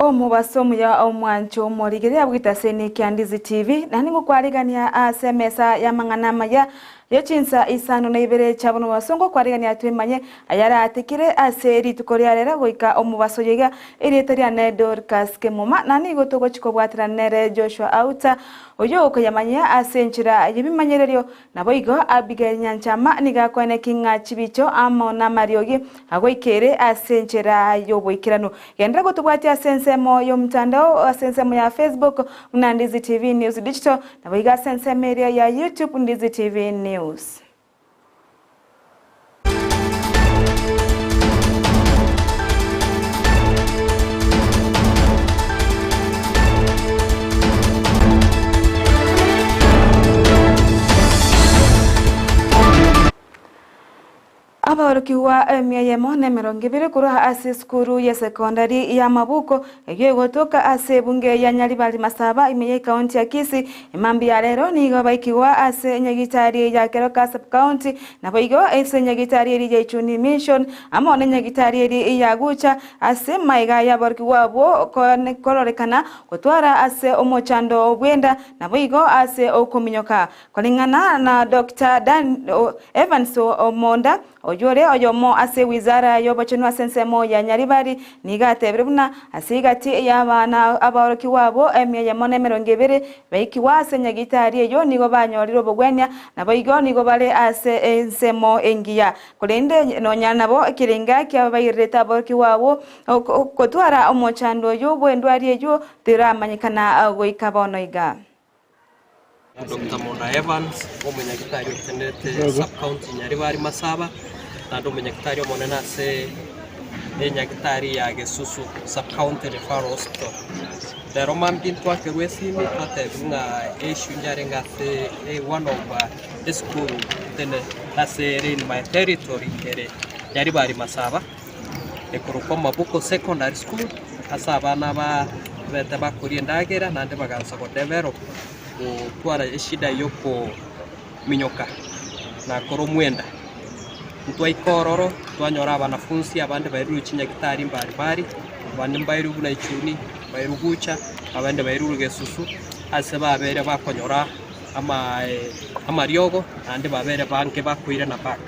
Omobaso omuya omwancho omorigereria bw'etaseni kia Ndizi TV, naende ngokwarigania ase emesa y'amang'ana amaya ye chinsa isano na ibere chia bono mobaso ngokwarigania twemanye ayaratekire ase rituko ria rero goika omobaso oyo iga erieta riane Dorcas Kemuma na nigo togochi kobwaterana nere Joshua Auta oyio okoyamanyia ase enchera y'ebimanyererio Naboigo Abigaili nyanchama nigo akoeneki ng'a chibicho amo namariogi agoikeire ase enchera y'oboikeranu. Genderera gotobwatia ase ensemo y'omotandao ase ensemo ya Facebook buna Ndizi TV News Digital, naboigo ase ensemo eria ya YouTube Ndizi TV News. Abaorokigwa emia eyemo na emerongo ebere korwa ase esukuru ye sekondari ya Mabuko eyio egotoka ase ebunge ya Nyaribari Masaba ime ye ekaunti ya Kisii Emambia ya rero nigo baikigwa ase enyagitari ya Keroka Sub-County, naboigo ase enyagitari eria ya Ichuni Mission, amo nenyagitari eria ya Gucha, ase maiga y'aborokigwa abwo kororekana gotwara ase omochando bw'enda, naboigo ase okominyoka. Koreng'ana na Doctor Dan Evans Omonda, Oyio ore oyomo ase wizara y'obochenu ase ensemo ya Nyaribari nigo atebire buna ase egati y'abana abaorokigwa abwo emia eyemo na emerongo ebere baikigwa ase nyagitari eyio nigo banyorire obogwenia naboigo nigo bare ase ensemo engiya korende nonya nabo ekerenga kiabairerete aborokigwa abwo gotwara omochando oyio bw'endwari eyio teramanyekana goika bono iga. Doctor Monda Evans, omonyagitari otenerete sub-county Nyaribari Masaba, naende omonyagitari omonene ase enyagitari ya Gesusu sub-county referral hospital. Rero mambia ntwakerwa esimi twatebiwa ng'a issue yarenge ase one of esukuru tene ase ere in my territory ere Nyaribari Masaba, ekorokwa Mabuko Secondary School, ase abana aba babete bakoria endagera naende bagansa go develop gotwara eshida ya okominyoka na koromwa enda. Ntwaika ororo twanyora abanafunsi abande bairwe chinyagitari mbari mbari, abande mbairwe buna ichuni, mbairwe gucha, abande bairwe gesusu, ase babere bakonyora ama amariogo naende babere bange bakoirana back.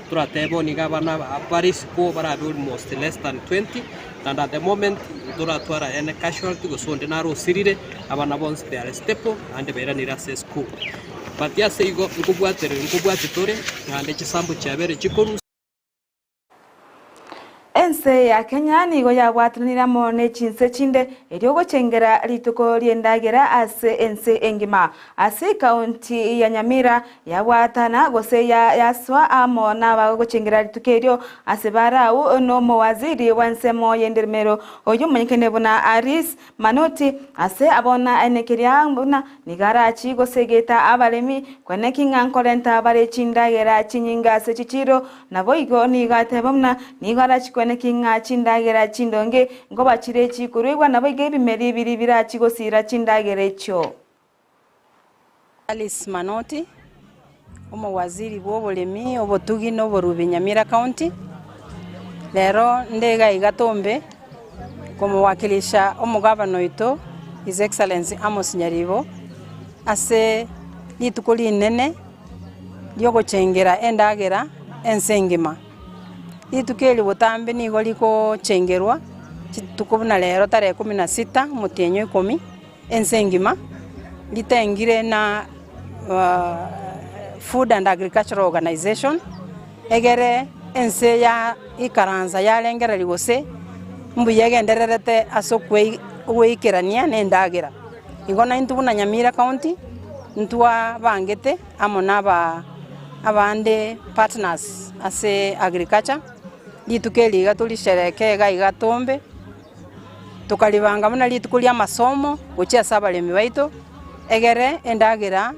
Toratebe bono iga abana aba bare isiko barabe almost less than 20, and at the moment ntoratwara any casualty gose onde naro osirire, abana bonsi they are stable naende bairanire ase esukuru. But ase igo nkobwatereri nkobwati tore naende chisambo chiabere chikorusia. Ense ya Kenya nigo yabwatananire amo ne chinse chinde erio gochengera rituko ri'endagera ase ense engima. Ase ekaunti ya Nyamira yabwatana gose yasoa amo nabagochengera rituko erio ase barau nomowaziri bw'ensemo y'enderemero oyio omanyekene buna Aris Manoti ase abona enekeria buna nigo arachi gosegeta abaremi kweneki ng'a nkorenta bare chindagera chinyinge ase chichiiro Naboigo nigo ateba buna nigo arachikweneki ng'a chindagera chindonge nkoba chire chikoruegwa, naboigo ebimeri biria birachi gosiira chindagera echio. Alice Manoti, omowaziri bw'oboremi, obotugi na oborubi Nyamira County, rero nde iga iga Tombe komowakilisha omogavana oito His Excellency Amos Nyaribo ase rituko rinene riogochengera endagera ense engima. Rituko eri botambe nigo rigochengerwa chituko buna rero tarehe kumi na sita omotienyi o ikomi ense engima, ritengire na Food and Agricultural Organization, egere ense ya ikaransa yarengereria gose mbuya egendererete ase ogoikerania na endagera. Igo naintwe buna Nyamira County, ntwabangete amo na aba abande partners ase agriculture, rituko eri iga torisherekee iga iga tombe, tokaribanga buna rituko ria amasomo gochia ase abaremi baito, egere endagera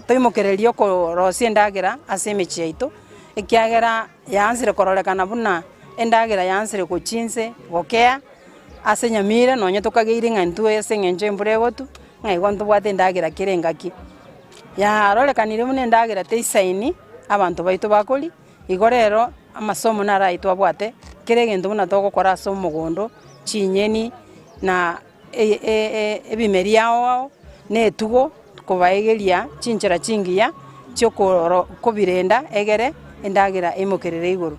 toimokererie okorosia endagera ase emechie yaito, ekiagera yaansire kororekana buna endagera yaansire gochia inse gokea. Ase nyamira nonye tokageire ng'a intwe ase eng'encho embura egotwa, ng'a igo ntobwate endagera kera engaki. Yarorekanire buna endagera teisaini, abanto baito bakoria, igo rero amasomo naro ayio twabwate, kera egento buna togokora ase omogondo, chinyeni, na ebimeri ao ao, na etugo, kobaegeria chinchera chingiya chi'okobirenda egere endagera eimokerere igoro.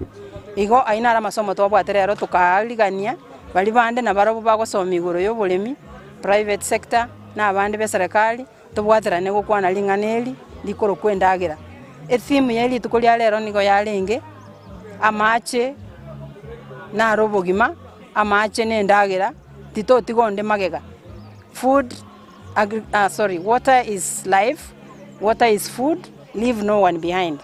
Igo ayio naro amasomo twabwate rero tokaarigania baria bande nabarabwo bagosoma igoro y'oboremi, private sector, na abande b'eserekari, tobwaterane gokwana ring'ana eri rikorokwa endagera. Etheme ye rituko ria rero nigo yarenge amache naro obogima, amache na endagera, titotiga onde magega. Food agri ah sorry, water is life, water is food, leave no one behind.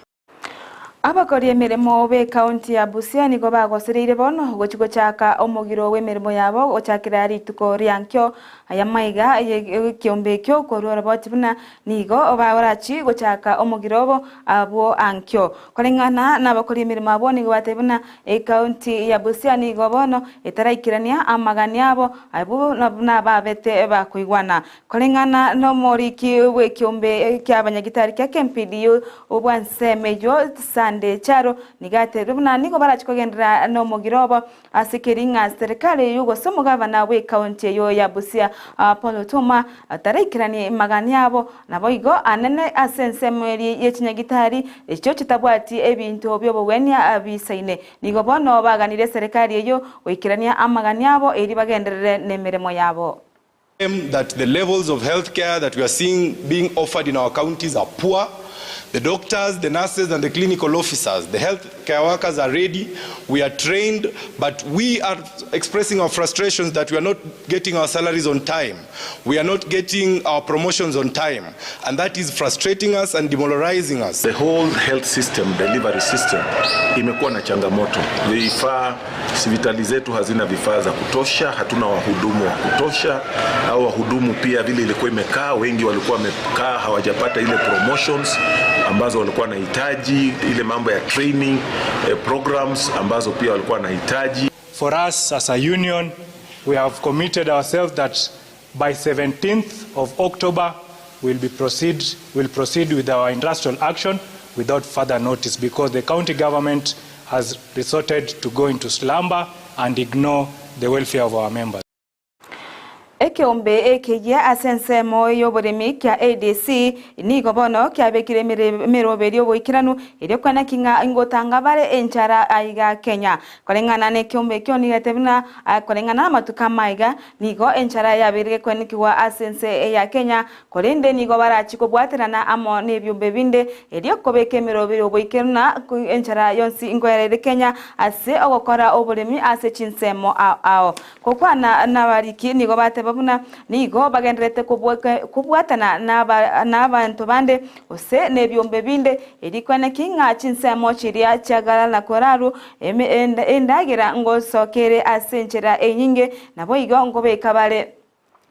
Abakori emeremo b'ekaunti ya Busia nigo bagosereire bono gochia gochaka omogiro bw'emeremo yabo gochakera rituko ria nkio. Aya maiga y'ekeombe ekio korwa oroboti buna nigo bagorachi gochaka omogiro obo abwo ankio. Koreng'ana nabakori emeremo abwo nigo batebia buna ekaunti ya Busia nigo bono etaraikerania amagani abo abwo buna babete bakoigwana. Koreng'ana nomoriki bw'ekeombe ki'abanyagitari kia KMPDU obwa ensemo eyio Sunday Charo nigo atebirie buna nigo barache kogenderera nomogiro obo ase keri ng'a serikali eyio gose omogavana bw'ekaunti eyio ya Busia Paul Otuoma taraikeranie magani abo naboigo anene ase ensemo eria yechinyagitari echio chitabwati ebinto bi'obogwenia bisaine. Nigo bono baganirie serikali eyio goikerania amagani abo erio bagenderere nemeremo yabo. That the levels of health care that we are seeing being offered in our counties are poor. The doctors, the nurses and the clinical officers, the health care workers are ready, we are trained, but we are expressing our frustrations that we are not getting our salaries on time, we are not getting our promotions on time, and that is frustrating us and demoralizing us. The whole health system, delivery system imekuwa na changamoto. Vifaa, sivitali zetu hazina vifaa za kutosha, hatuna wahudumu wa kutosha, au wahudumu pia vile ilikuwa imekaa, wengi walikuwa wamekaa hawajapata ile promotions ambazo walikuwa wanahitaji, ile mambo ya training eh, programs ambazo pia walikuwa wanahitaji. For us as a union, we have committed ourselves that by 17th of October we'll be proceed, we'll proceed with our industrial action without further notice because the county government has resorted to go into slumber and ignore the welfare of our members. Ekeombe ekeyia ase ensemo y'oboremi kia ADC nigo bono kiabekire emeroberi y'oboikeranu erio kweneki ng'a ingotanga bare enchara aiga Kenya. Koreng'ana nekeombe ekio nigo getebire buna koreng'ana namatuko amaiga nigo enchara yabeire gekwenekigwa ase ense ya Kenya korende nigo barachi kobwaterana amo nebiombe binde erio kobeka emeroberi y'oboikeranu na enchara yonsi ingoereire Kenya ase ogokora oboremi ase chinsemo ao ao. Gokwana nabariki nigo bateba buna nigo bagendererete kobwatana nabanto bande, gose nebiombe binde, erio kweneki ng'a chinsemo chiria chiagara na korarwa endagera ngosokere ase enchera enyinge, naboigo nkobeka bare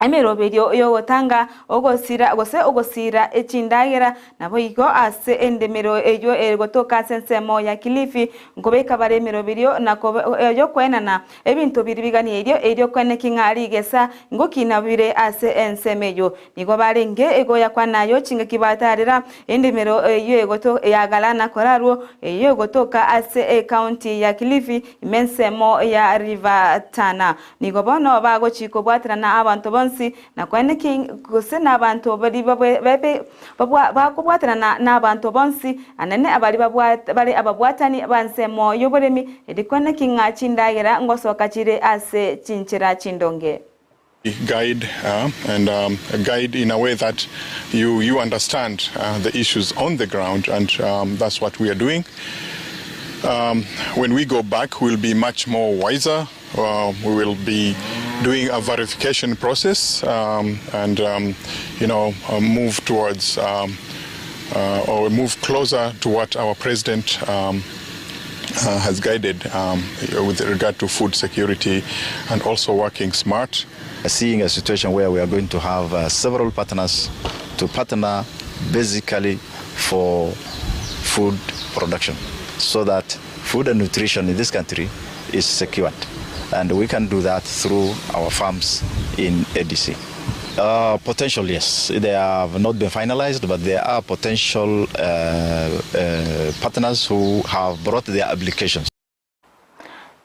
emeroberio y'ogotanga ogosira gose ogosiira chindagera, naboigo ase endemero eyio egotoka ase ensemo ya Kilifi, nkobeka bare emeroberio na y'okoenana Ebinto biria biganieirio erio kweneki ng'a rigesa ngokina bire ase ensemo eyio. Nigo barenge egoyakwana ayio chingaki batarera endemero eyio egoto ya Galana korarwo eyio egotoka ase ecounty ya Kilifi ime ensemo ya River Tana. Nigo bono bagochi kobwaterana abanto bonsi na kweneki gose nabanto baria babwe bakobwaterana nabanto bonsi anene abaria bare ababwatani ba nsemo y'oboremi, erio naki ng'a chindagera ngosoka chire ase chinchera chindonge. Guide and guide in a way that you you understand the issues on the ground and that's what we are doing. When we go back we'll be much more wiser. We will be doing a verification process and you know move towards or move closer to what our president has guided with regard to food security and also working smart. Seeing a situation where we are going to have uh, several partners to partner basically for food production so that food and nutrition in this country is secured. And we can do that through our farms in ADC. Uh, potential, yes. They have not been finalized, but there are potential uh, uh, partners who have brought their applications.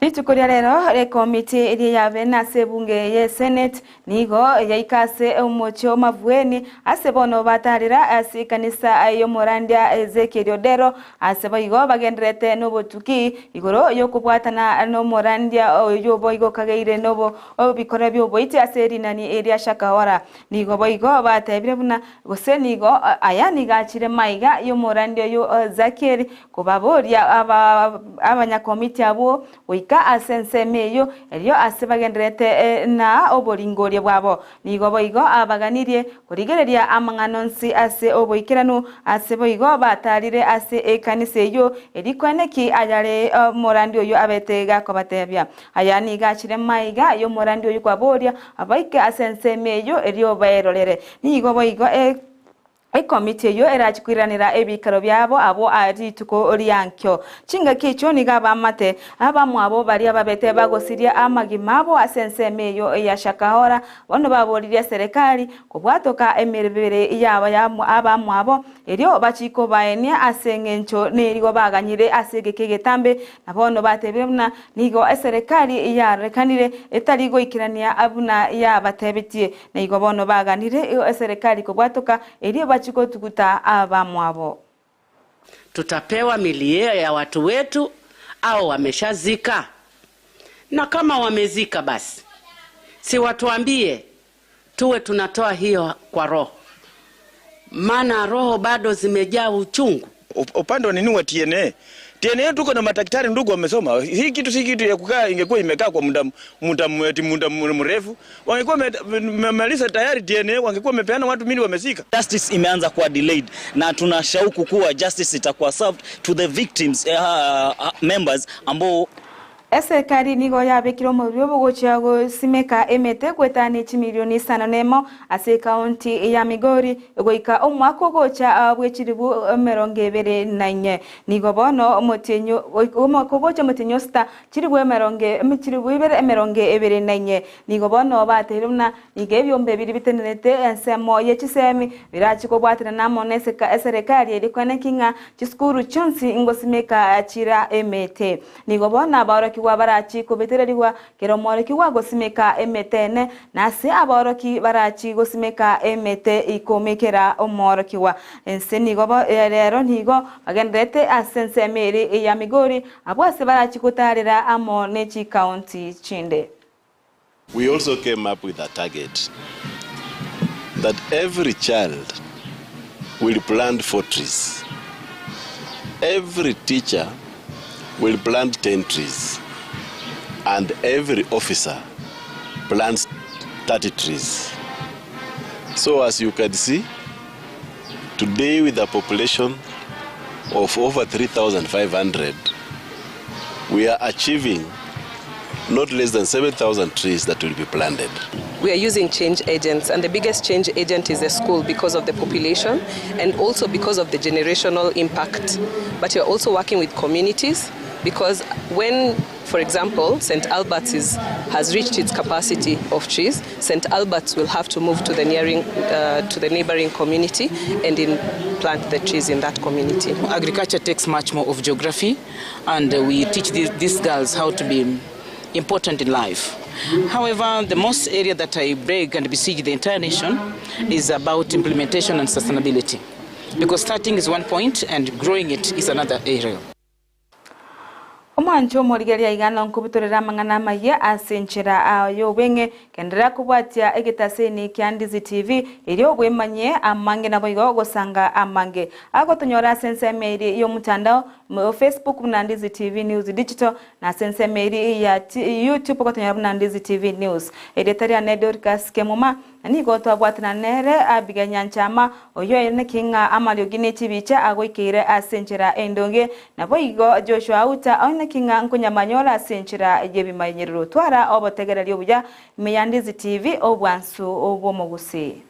Rituko ria rero ekomiti eria yabene ase ebunge ye Senate nigo yaika ase omochie o Mavueni ase bono batarera ase ekanisa y'omorandia Ezekiel Odero ase boigo bagendererete nobotuki igoro yokobwatana nomorandia oyio boigo okageire nobo bikora bioboiti ase rinani ria Shakahola. Nigo boigo batebire buna gose nigo aya nigo achire maiga y'omorandia oyio Ezekiel Kobaboria abanyakomiti abwo goika ase ensemo eyio, erio ase bagendererete na oboringoria bwabo. Nigo boigo abaganirie korigereria amang'ana onsi ase oboikeranu, ase boigo batarire ase ekanisa eyio, erio koeneki ayare omorandia oyio abete gakobatebia. Aya nigo achire maiga y'omorandia oyio kwaboria abaike ase ensemo eyio, erio baerorere. Nigo boigo. Ekomiti eyio erache koiranera ebiikaro biabo abwo aa rituko riankio. Chingaki echio nigo abaamate abamwabo baria babete bagosiria amagima abo ase ensemo eyio ya Shakahola bono baboririe eserekari kobwatoka emerobere yabo abamwabo erio bachie kobaenia ase engencho nerigo baganyire ase egeka egetambe na bono batebire buna nigo eserekari yarorekanire etari goikerania buna yabatebetie. Na igo bono baganire eserekari kobwatoka, erio bachie gotuguta abamwabo. Tutapewa milio ya watu wetu au wameshazika? Na kama wamezika basi si watuambie tuwe tunatoa hiyo kwa roho, maana roho bado zimejaa uchungu. Upande wa nini wa TNA TNA tuko na madaktari ndugu wamesoma. Hii kitu si kitu ya kukaa, ingekuwa imekaa kwa muda muda muda mrefu, wangekuwa wamemaliza tayari DNA, wangekuwa wamepeana watu mili wamezika. Justice imeanza kuwa delayed na tuna shauku kuwa justice itakuwa served to the victims members ambao Eserikari nigo yabekire omorwio obogochia gosimeka emete goetania chimilioni isano nemo ase ekaunti ya Migori goika omwaka ogocha bwe chilifu emerongo ebere na inye. Nigo bono omotienyi omwaka ogocha omotienyi o sita chilifu emerongo chilifu ibere emerongo ebere na inye. Nigo bono batebirie buna nigo ebiombe biria bitenerete ensemo ye chisemi birache kobwaterana amo na eserekari eria koeneki ng'a chisukuru chionsi ngosimeka chira emete. Nigo bono abaorokigwa barachie kobetererigwa, kera omworokigwa agosimeka emete ene, na ase abaoroki barachie gosimeka emete ikomi kera omworokigwa. Ense nigo rero nigo bagendererete ase ensemo ere ya Migori, abwo ase barachie gotaarera amo ne chikaunti chinde. We also came up with a target that every child will plant four trees, every teacher will plant 10 trees and every officer plants 30 trees. So as you can see, today with a population of over 3,500, we are achieving not less than 7,000 trees that will be planted. We are using change agents, and the biggest change agent is the school because of the population and also because of the generational impact. But we are also working with communities because when, for example, St. Albert's is, has reached its capacity of trees, St. Albert's will have to move to the, nearing, to the neighboring community and in, plant the trees in that community. Agriculture takes much more of geography, and we teach these, these girls how to be important in life. However, the most area that I beg and beseech the entire nation is about implementation and sustainability. Because starting is one point and growing it is another area. Omwancho omorigereria iga nonkobutorera amang'ana amayia ase enchera y'obweng'e, genderera kobwatia egetaseni kia Ndizi TV erio bwemanyie amange naboigo gosanga amange. Agotonyora ase ensemo eria y'omotandao o Facebook buna Ndizi TV News Digital na ase ensemo eria ya YouTube ogotonyora buna Ndizi TV News. Erieta riane Dorcas Kemuma. Na nigo twabwatana nere Abigail Nyanchama, oyio oenekie ng'a amariogi ne chibicha agoikeire ase enchera endonge, naboigo Joshua Auta oenekie ng'a nkonyamanyora ase enchera y'ebimanyerero. Twara obotegereri obuya ime ya Ndizi TV, obwansu bw'omogusii.